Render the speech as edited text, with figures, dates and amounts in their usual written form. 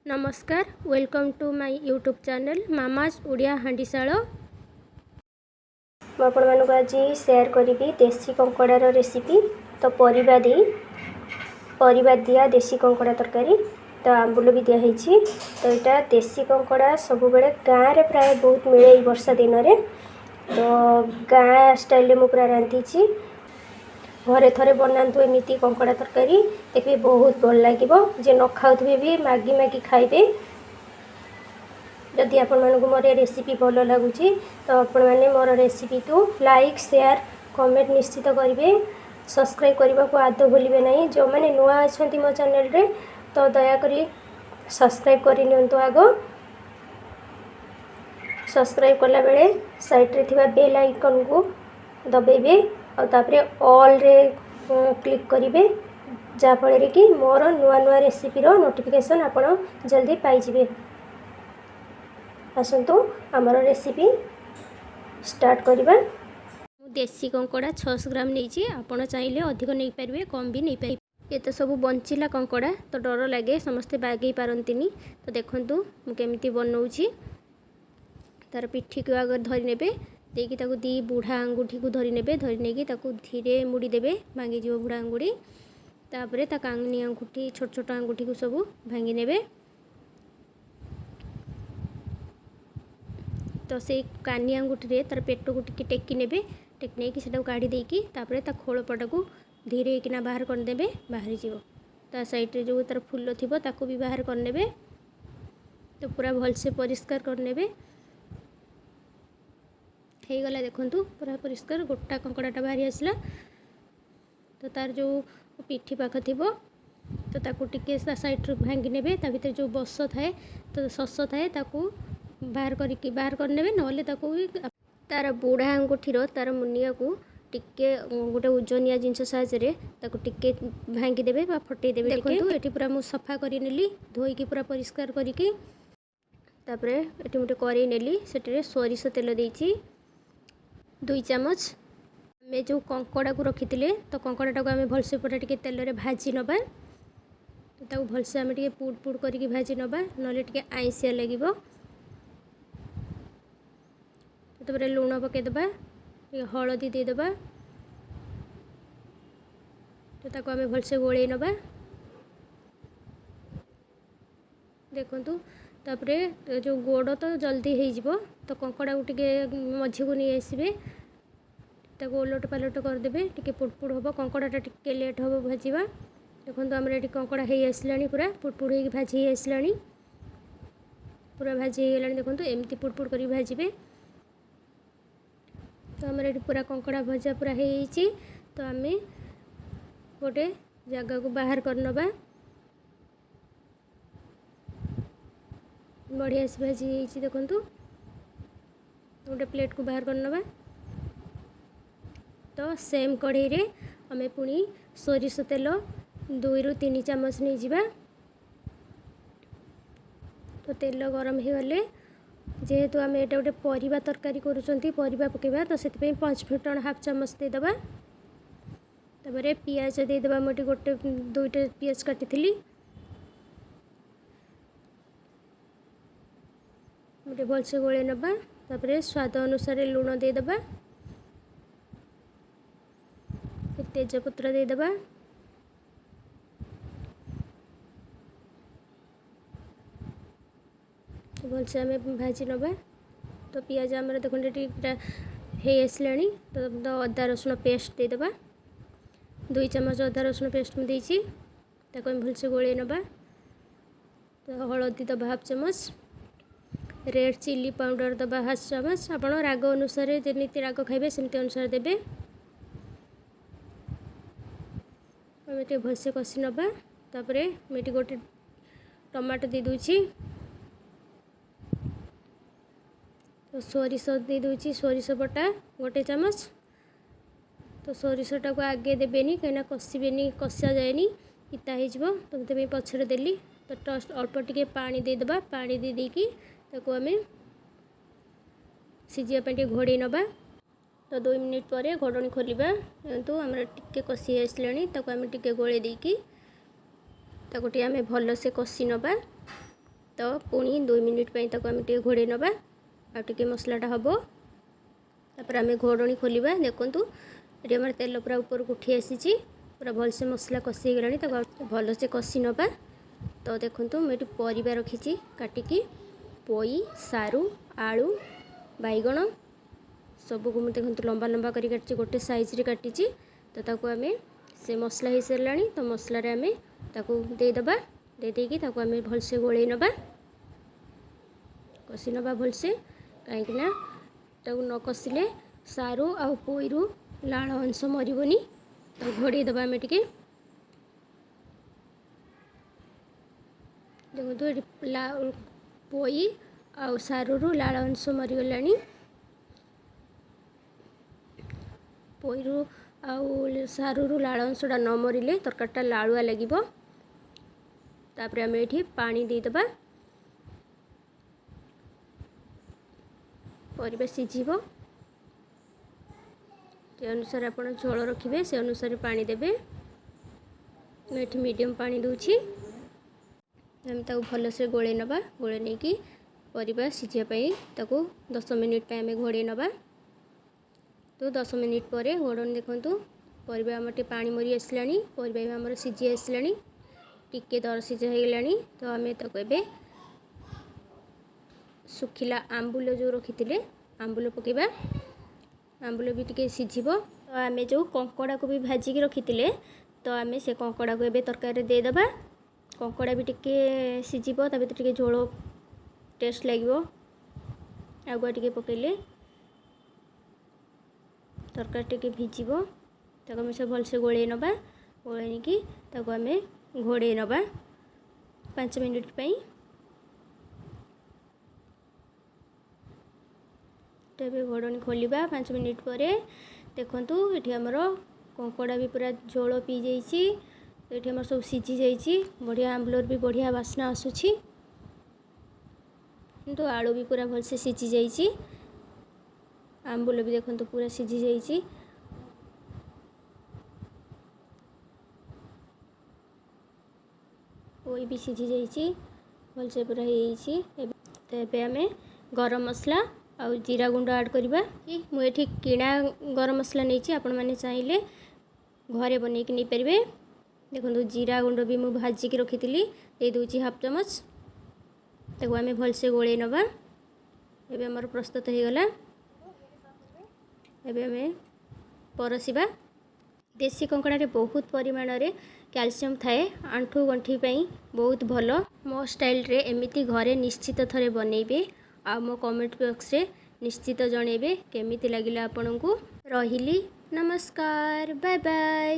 ନମସ୍କାର, welcome to my YouTube channel Mama's Odia ହାଣ୍ଡିଶାଳ। ମୁଁ ଆପଣମାନଙ୍କୁ ଆଜି ସେୟାର କରିବି ଦେଶୀ କଙ୍କଡ଼ାର ରେସିପି। ତ ପରିବା ଦେଇ, ପରିବା ଦିଆ ଦେଶୀ କଙ୍କଡ଼ା ତରକାରୀ। ତ ଆମ୍ବୁଲ ବି ଦିଆହେଇଛି। ତ ଏଇଟା ଦେଶୀ କଙ୍କଡ଼ା ସବୁବେଳେ ଗାଁରେ ପ୍ରାୟ ବହୁତ ମିଳେ ଏଇ ବର୍ଷା ଦିନରେ। ତ ଗାଁ ଷ୍ଟାଇଲରେ ମୁଁ ପୁରା ରାନ୍ଧିଛି। ଘରେ ଥରେ ବନାନ୍ତୁ ଏମିତି କଙ୍କଡ଼ା ତରକାରୀ, ଦେଖିବେ ବହୁତ ଭଲ ଲାଗିବ। ଯିଏ ନ ଖାଉଥିବେ ବି ମାଗି ମାଗି ଖାଇବେ। ଯଦି ଆପଣମାନଙ୍କୁ ମୋର ଏ ରେସିପି ଭଲ ଲାଗୁଛି, ତ ଆପଣମାନେ ମୋର ରେସିପିକୁ ଲାଇକ୍, ସେୟାର, କମେଣ୍ଟ ନିଶ୍ଚିତ କରିବେ। ସବସ୍କ୍ରାଇବ୍ କରିବାକୁ ଆଦୌ ଭୁଲିବେ ନାହିଁ। ଯେଉଁମାନେ ନୂଆ ଅଛନ୍ତି ମୋ ଚ୍ୟାନେଲରେ, ତ ଦୟାକରି ସବସ୍କ୍ରାଇବ୍ କରିନିଅନ୍ତୁ ଆଗ। ସବସ୍କ୍ରାଇବ୍ କଲାବେଳେ ସାଇଡ଼୍ରେ ଥିବା ବେଲ୍ ଆଇକନ୍କୁ ଦବାଇବେ ଆଉ ତାପରେ ଅଲ୍ରେ କ୍ଲିକ୍ କରିବେ, ଯାହାଫଳରେ କି ମୋର ନୂଆ ନୂଆ ରେସିପିର ନୋଟିଫିକେସନ୍ ଆପଣ ଜଲ୍ଦି ପାଇଯିବେ। ଆସନ୍ତୁ, ଆମର ରେସିପି ଷ୍ଟାର୍ଟ କରିବା। ମୁଁ ଦେଶୀ କଙ୍କଡ଼ା 600 ଗ୍ରାମ ନେଇଛି। ଆପଣ ଚାହିଁଲେ ଅଧିକ ନେଇପାରିବେ, କମ୍ ବି ନେଇପାରିବେ। ଏ ତ ସବୁ ବଞ୍ଚିଲା କଙ୍କଡ଼ା, ତ ଡର ଲାଗେ, ସମସ୍ତେ ବାଗେଇ ପାରନ୍ତିନି। ତ ଦେଖନ୍ତୁ ମୁଁ କେମିତି ବନଉଛି। ତାର ପିଠିକୁ ଆଗ ଧରି ନେବେ, ଦେଇକି ତାକୁ ଦୁଇ ବୁଢ଼ା ଆଙ୍ଗୁଠିକୁ ଧରି ନେବେ। ଧରି ନେଇକି ତାକୁ ଧୀରେ ମୁଡ଼ି ଦେବେ, ଭାଙ୍ଗିଯିବ ବୁଢ଼ା ଆଙ୍ଗୁଠି। ତାପରେ ତା କାନି ଆଙ୍ଗୁଠି, ଛୋଟ ଛୋଟ ଆଙ୍ଗୁଠିକୁ ସବୁ ଭାଙ୍ଗି ନେବେ। ତ ସେଇ କାନି ଆଙ୍ଗୁଠିରେ ତାର ପେଟକୁ ଟିକେ ଟେକି ନେବେ। ଟେକି ନେଇକି ସେଟାକୁ କାଢ଼ି ଦେଇକି ତାପରେ ତା ଖୋଳପଟାକୁ ଧୀରେ କିନା ବାହାର କରିଦେବେ, ବାହାରିଯିବ। ତା ସାଇଡ଼୍ରେ ଯେଉଁ ତାର ଫୁଲ ଥିବ, ତାକୁ ବି ବାହାର କରିନେବେ। ତ ପୁରା ଭଲସେ ପରିଷ୍କାର କରିନେବେ। ହେଇଗଲା, ଦେଖନ୍ତୁ, ପୁରା ପରିଷ୍କାର ଗୋଟା କଙ୍କଡ଼ାଟା ବାହାରି ଆସିଲା। ତ ତାର ଯେଉଁ ପିଠି ପାଖ ଥିବ, ତ ତାକୁ ଟିକେ ତା ସାଇଡ଼୍ରୁ ଭାଙ୍ଗି ନେବେ। ତା ଭିତରେ ଯେଉଁ ବସ ଥାଏ, ତ ଶସ ଥାଏ, ତାକୁ ବାହାର କରିକି ବାହାର କରିନେବେ। ନହେଲେ ତାକୁ ବି ତାର ବୁଢ଼ା ଆଙ୍ଗୁଠିର ତାର ମୁନିଆକୁ ଟିକେ ଗୋଟେ ଓଜନିଆ ଜିନିଷ ସାହାଯ୍ୟରେ ତାକୁ ଟିକେ ଭାଙ୍ଗିଦେବେ ବା ଫଟେଇ ଦେବେ। ଦେଖନ୍ତୁ, ଏଠି ପୁରା ମୁଁ ସଫା କରିନେଲି, ଧୋଇକି ପୁରା ପରିଷ୍କାର କରିକି। ତାପରେ ଏଠି ମୁଁ ଗୋଟେ କରେଇ ନେଲି, ସେଠିରେ ସୋରିଷ ତେଲ ଦେଇଛି 2 ଚାମଚ। ଆମେ ଯେଉଁ କଙ୍କଡ଼ାକୁ ରଖିଥିଲେ, ତ କଙ୍କଡ଼ାଟାକୁ ଆମେ ଭଲସେ ପୁରା ଟିକେ ତେଲରେ ଭାଜି ନେବା। ତ ତାକୁ ଭଲସେ ଆମେ ଟିକେ ପୁଡ଼ ପୁଡ଼ କରିକି ଭାଜି ନେବା, ନହେଲେ ଟିକେ ଆଇଁସିଆ ଲାଗିବ। ତାପରେ ଲୁଣ ପକାଇଦେବା, ଟିକେ ହଳଦୀ ଦେଇଦେବା। ତ ତାକୁ ଆମେ ଭଲସେ ଗୋଳେଇ ନେବା। ଦେଖନ୍ତୁ, ତାପରେ ଯେଉଁ ଗୋଡ଼ ତ ଜଲ୍ଦି ହେଇଯିବ। ତ କଙ୍କଡ଼ାକୁ ଟିକେ ମଝିକୁ ନେଇ ଆସିବେ, ତାକୁ ଓଲଟ ପାଲଟ କରିଦେବେ, ଟିକେ ପୁଡ଼ ପୁଡ଼ ହେବ। କଙ୍କଡ଼ାଟା ଟିକେ ଲେଟ୍ ହେବ ଭାଜିବା। ଦେଖନ୍ତୁ, ଆମର ଏଠି କଙ୍କଡ଼ା ହେଇ ଆସିଲାଣି, ପୁରା ପୁଡ଼ ପୁଡ଼ ହେଇକି ଭାଜି ହେଇ ଆସିଲାଣି, ପୁରା ଭାଜି ହେଇଗଲାଣି। ଦେଖନ୍ତୁ, ଏମିତି ପୁଡ଼ ପୁଡ଼ କରିକି ଭାଜିବେ। ତ ଆମର ଏଠି ପୁରା କଙ୍କଡ଼ା ଭଜା ପୁରା ହେଇଯାଇଛି। ତ ଆମେ ଗୋଟେ ଜାଗାକୁ ବାହାର କରିନେବା। ବଢ଼ିଆ ସେ ଭାଜି ହେଇଛି, ଦେଖନ୍ତୁ। ଗୋଟେ ପ୍ଲେଟ୍କୁ ବାହାର କରିନେବା। ତ ସେମ୍ କଢ଼େଇରେ ଆମେ ପୁଣି ସୋରିଷ ତେଲ 2ରୁ 3 ଚାମଚ ନେଇଯିବା। ତ ତେଲ ଗରମ ହେଇଗଲେ, ଯେହେତୁ ଆମେ ଏଇଟା ଗୋଟେ ପରିବା ତରକାରୀ କରୁଛନ୍ତି, ପରିବା ପକାଇବା, ତ ସେଥିପାଇଁ ପାଞ୍ଚ ଫୁଟଣ ହାଫ୍ ଚାମଚ ଦେଇଦେବା। ତାପରେ ପିଆଜ ଦେଇଦେବା। ମୁଁ ଏଠି ଗୋଟେ ଦୁଇଟା ପିଆଜ କାଟିଥିଲି। ଗୋଟେ ଭଲସେ ଗୋଳେଇ ନେବା। ତାପରେ ସ୍ୱାଦ ଅନୁସାରେ ଲୁଣ ଦେଇଦେବା, ତେଜପତ୍ର ଦେଇଦେବା। ଭଲସେ ଆମେ ଭାଜି ନେବା। ତ ପିଆଜ ଆମର ଦେଖନ୍ତୁ, ଏଠି ପୁରା ହେଇ ଆସିଲାଣି। ତ ଅଦା ରସୁଣ ପେଷ୍ଟ ଦେଇଦେବା। 2 ଚାମଚ ଅଦା ରସୁଣ ପେଷ୍ଟ ମୁଁ ଦେଇଛି। ତାକୁ ଆମେ ଭଲସେ ଗୋଳେଇ ନେବା। ତ ହଳଦୀ ଦେବା ହାଫ୍ ଚାମଚ, ରେଡ଼୍ ଚିଲି ପାଉଡ଼ର ଦେବା ହାଫ୍ ଚାମଚ। ଆପଣ ରାଗ ଅନୁସାରେ, ଯେମିତି ରାଗ ଖାଇବେ ସେମିତି ଅନୁସାରେ ଦେବେ। ଆମେ ଟିକେ ଭଲସେ କଷି ନେବା। ତାପରେ ମୁଁ ଏଠି ଗୋଟେ ଟମାଟୋ ଦେଇଦେଉଛି। ତ ସୋରିଷ ଦେଇଦେଉଛି, ସୋରିଷ ବଟା 1 ଚାମଚ। ତ ସୋରିଷଟାକୁ ଆଗେ ଦେବେନି, କାହିଁକିନା କଷିବେନି, କଷା ଯାଏନି, ପିତା ହେଇଯିବ। ତ ସେଥିପାଇଁ ପଛରେ ଦେଲି। ତ ଅଳ୍ପ ଟିକେ ପାଣି ଦେଇଦେବା। ପାଣି ଦେଇ ଦେଇକି ତାକୁ ଆମେ ସିଝିବା ପାଇଁ ଟିକେ ଘୋଡ଼େଇ ନେବା। ତ 2 ମିନିଟ୍ ପରେ ଘୋଡ଼ଣୀ ଖୋଲିବା। ଦେଖନ୍ତୁ, ଆମର ଟିକେ କଷି ଆସିଲାଣି। ତାକୁ ଆମେ ଟିକେ ଗୋଳେଇ ଦେଇକି ତାକୁ ଟିକେ ଆମେ ଭଲସେ କଷି ନେବା। ତ ପୁଣି 2 ମିନିଟ୍ ପାଇଁ ତାକୁ ଆମେ ଟିକେ ଘୋଡ଼େଇ ନେବା, ଆଉ ଟିକେ ମସଲାଟା ହେବ। ତାପରେ ଆମେ ଘୋଡ଼ଣୀ ଖୋଲିବା। ଦେଖନ୍ତୁ ଏଠି ଆମର ତେଲ ପୁରା ଉପରକୁ ଉଠି ଆସିଛି, ପୁରା ଭଲସେ ମସଲା କଷି ହେଇଗଲାଣି। ତାକୁ ଆଉ ଭଲସେ କଷି ନେବା। ତ ଦେଖନ୍ତୁ ମୁଁ ଏଠି ପରିବା ରଖିଛି କାଟିକି, ପୋଇ, ସାରୁ, ଆଳୁ, ବାଇଗଣ ସବୁକୁ ମୁଁ ଦେଖନ୍ତୁ ଲମ୍ବା ଲମ୍ବା କରି କାଟିଛି, ଗୋଟେ ସାଇଜ୍ରେ କାଟିଛି। ତ ତାକୁ ଆମେ ସେ ମସଲା ହେଇସାରିଲାଣି, ତ ମସଲାରେ ଆମେ ତାକୁ ଦେଇଦେବା। ଦେଇଦେଇକି ତାକୁ ଆମେ ଭଲସେ ଗୋଳେଇ ନେବା, କଷି ନେବା ଭଲସେ। କାହିଁକିନା ତାକୁ ନ କଷିଲେ ସାରୁ ଆଉ ପୋଇରୁ ଲାଳ ଅଂଶ ମରିବନି। ତାକୁ ଘୋଡ଼େଇ ଦେବା ଆମେ ଟିକେ। ଦେଖନ୍ତୁ ଏଠି ପୋଇ ଆଉ ସାରୁରୁ ଲାଳ ଅଂଶ ମରିଗଲାଣି। ପୋଇରୁ ଆଉ ସାରୁରୁ ଲାଳ ଅଂଶଟା ନ ମରିଲେ ତରକାରୀଟା ଲାଳୁଆ ଲାଗିବ। ତାପରେ ଆମେ ଏଠି ପାଣି ଦେଇଦେବା, ପରିବା ସିଝିବ। ସେ ଅନୁସାରେ ଆପଣ ଝୋଳ ରଖିବେ, ସେ ଅନୁସାରେ ପାଣି ଦେବେ। ମୁଁ ଏଠି ମିଡ଼ିୟମ୍ ପାଣି ଦେଉଛି। ଆମେ ତାକୁ ଭଲସେ ଗୋଳେଇ ନେବା। ଗୋଳେଇ ନେଇକି ପରିବା ସିଝିବା ପାଇଁ ତାକୁ 10 ମିନିଟ୍ ପାଇଁ ଆମେ ଘୋଡ଼େଇ ନେବା। ତ 10 ମିନିଟ୍ ପରେ ଘୋଡ଼ଣି ଦେଖନ୍ତୁ ପରିବା ଆମର ଟିକେ ପାଣି ମରି ଆସିଲାଣି, ପରିବା ବି ଆମର ସିଝି ଆସିଲାଣି, ଟିକେ ଦର ସିଝା ହେଇଗଲାଣି। ତ ଆମେ ତାକୁ ଏବେ ଶୁଖିଲା ଆମ୍ବୁଲ ଯେଉଁ ରଖିଥିଲେ ଆମ୍ବୁଲ ପକାଇବା। ଆମ୍ବୁଲ ବି ଟିକେ ସିଝିବ। ତ ଆମେ ଯେଉଁ କଙ୍କଡ଼ାକୁ ବି ଭାଜିକି ରଖିଥିଲେ, ତ ଆମେ ସେ କଙ୍କଡ଼ାକୁ ଏବେ ତରକାରୀରେ ଦେଇଦେବା। କଙ୍କଡ଼ା ବି ଟିକେ ସିଝିବ, ତା ଭିତରେ ଟିକେ ଝୋଳ ଟେଷ୍ଟ ଲାଗିବ। ଆଗୁଆ ଟିକେ ପକାଇଲେ ତରକାରୀ ଟିକେ ଭିଜିବ। ତାକୁ ଆମେ ସବୁ ଭଲସେ ଗୋଳେଇ ନେବା। ଗୋଳେଇ ନେଇକି ତାକୁ ଆମେ ଘୋଡ଼େଇ ନେବା 5 ମିନିଟ୍ ପାଇଁ। ତ ଏବେ ଘୋଡ଼ଣୀ ଖୋଲିବା 5 ମିନିଟ୍ ପରେ। ଦେଖନ୍ତୁ ଏଠି ଆମର କଙ୍କଡ଼ା ବି ପୁରା ଝୋଳ ପିଇଯାଇଛି। ଏଠି ଆମର ସବୁ ସିଝି ଯାଇଛି, ବଢ଼ିଆ ଆମ୍ବୁଲର ବି ବଢ଼ିଆ ବାସ୍ନା ଆସୁଛି। କିନ୍ତୁ ଆଳୁ ବି ପୁରା ଭଲସେ ସିଝି ଯାଇଛି, ଆମ୍ବୁଲ ବି ଦେଖନ୍ତୁ ପୁରା ସିଝି ଯାଇଛି। ପୋଇ ବି ସିଝି ଯାଇଛି, ଭଲସେ ପୁରା ହେଇଯାଇଛି। ତ ଏବେ ଆମେ ଗରମ ମସଲା ଆଉ ଜିରା ଗୁଣ୍ଡ ଆଡ଼୍ କରିବା। ମୁଁ ଏଠି କିଣା ଗରମ ମସଲା ନେଇଛି, ଆପଣମାନେ ଚାହିଁଲେ ଘରେ ବନେଇକି ନେଇପାରିବେ। ଦେଖନ୍ତୁ ଜିରା ଗୁଣ୍ଡ ବି ମୁଁ ଭାଜିକି ରଖିଥିଲି, ଦେଇଦେଉଛି ହାଫ୍ ଚାମଚ। ତାକୁ ଆମେ ଭଲସେ ଗୋଳେଇ ନେବା। ଏବେ ଆମର ପ୍ରସ୍ତୁତ ହେଇଗଲା। ଏବେ ଆମେ ପରସିବା। ଦେଶୀ କଙ୍କଡ଼ାରେ ବହୁତ ପରିମାଣରେ କ୍ୟାଲସିୟମ୍ ଥାଏ, ଆଣ୍ଠୁ ଗଣ୍ଠି ପାଇଁ ବହୁତ ଭଲ। ମୋ ଷ୍ଟାଇଲ୍ରେ ଏମିତି ଘରେ ନିଶ୍ଚିତ ଥରେ ବନେଇବେ ଆଉ ମୋ କମେଣ୍ଟ ବକ୍ସରେ ନିଶ୍ଚିତ ଜଣେଇବେ କେମିତି ଲାଗିଲା ଆପଣଙ୍କୁ। ରହିଲି, ନମସ୍କାର, ବାଏ ବାଏ।